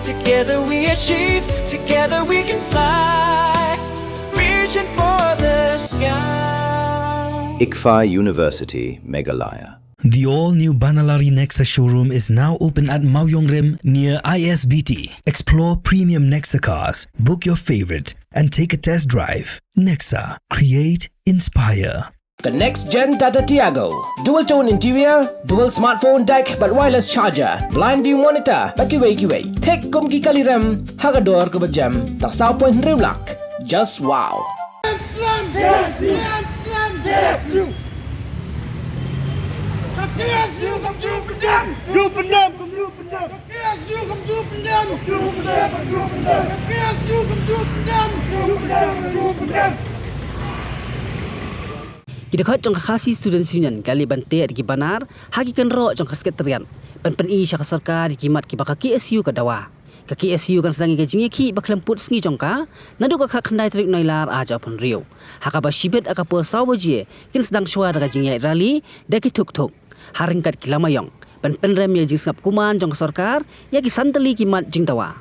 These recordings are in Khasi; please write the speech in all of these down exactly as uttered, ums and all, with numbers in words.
Together we achieve, together we can fly, reaching for the sky. ICFAI University, Meghalaya. The all-new Banalari Nexa showroom is now open at Mawïong Rim near I S B T. Explore premium Nexa cars, book your favorite, and take a test drive. Nexa, create, inspire. The next gen Tata Tiago. Dual tone interior, dual smartphone deck bad wireless charger, blind view monitor bad kiwei kiwei. Thik kum ki kali rem ha ka dor kaba jem tang saw point hynriew lak. Just wow. Ki dkhot jong ka Khasi Students Union ki la leit ban teh da ki banner ha ki kynroh jong ka Secretariat ban pyni sha ka sorkar ïa ki mat kiba ka K S U ka dawa. Ka K S U kan sdang ïa ka jingïakhih ba khlem pud sngi jong ka naduh ka khatkhyndai tarik Nailar arhajar arphew hynriew, ha kaba shibit ha ka por saw baje kin sdang shuwa da ka jingïaid rally da ki thuk thuk ha ryngkat ki lama ïong ban pynrem ïa ka jingsngap kuman jong ka sorkar ïa ki san tylli ki mat jingdawa.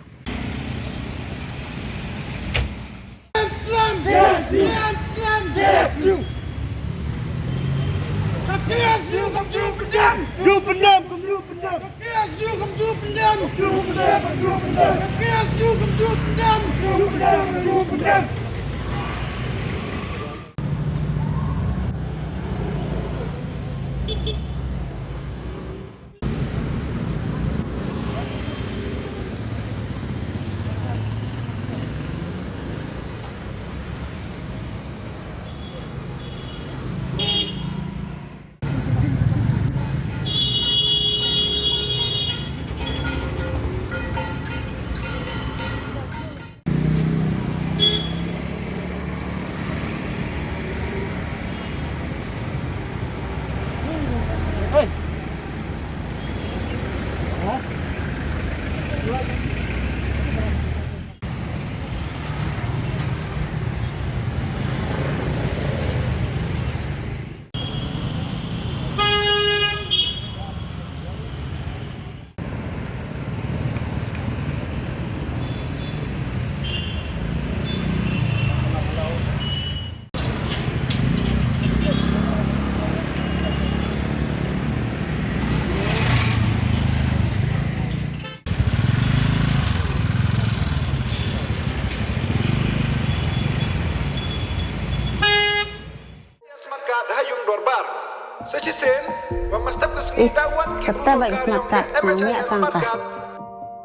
Is, kata ba ka smart card, sngew ïa sang ka.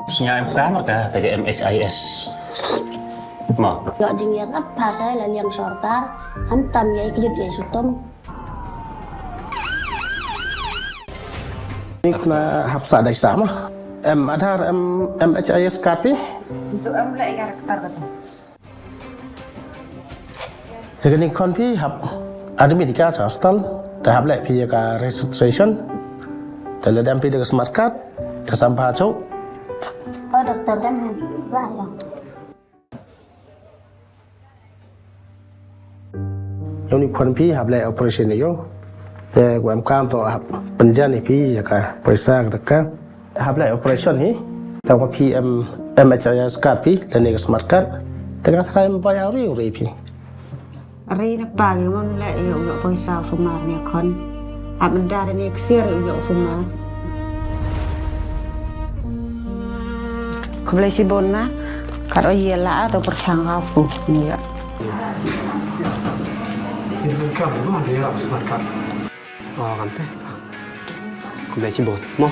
Sngew em ka marka ka M H I S. Mo. Ïoh jingïarap ha sa la liang sorkar, khamtam ïa ki jut ïa sutum. Ni kena hap sa dei sa mo. Em Aadhaar, em M H I S card phi. Untuk em leh ïa ka rektar kata. Ïa kane khon phi hap admit ïa ka cha hospital, te hap leh phi ïa ka registration, te lada em phi da ka smart card, te sam pha chok. Oh, doktor kan lah ïa. Ïa une khon phi hap leh operation ïa u. Te ko em kam to hap pynjan ïa phi ïa ka poisa ka taka. Hap leh operation hi. Tang ba phi em M H I S card phi lane ka smart card. Te ka tharai em bai auri uri phi. Ri na pa ngi mon leh ïa u ïoh poisa u sumar ne khon. Hap menda ne ksiar ïa u ïoh u sumar. Khublei shibun ma. Kat o ïa la to pyrshang ka fu ïa. Income ma ïa la smart card. Oh, kam te. Khublei shibun. Mo.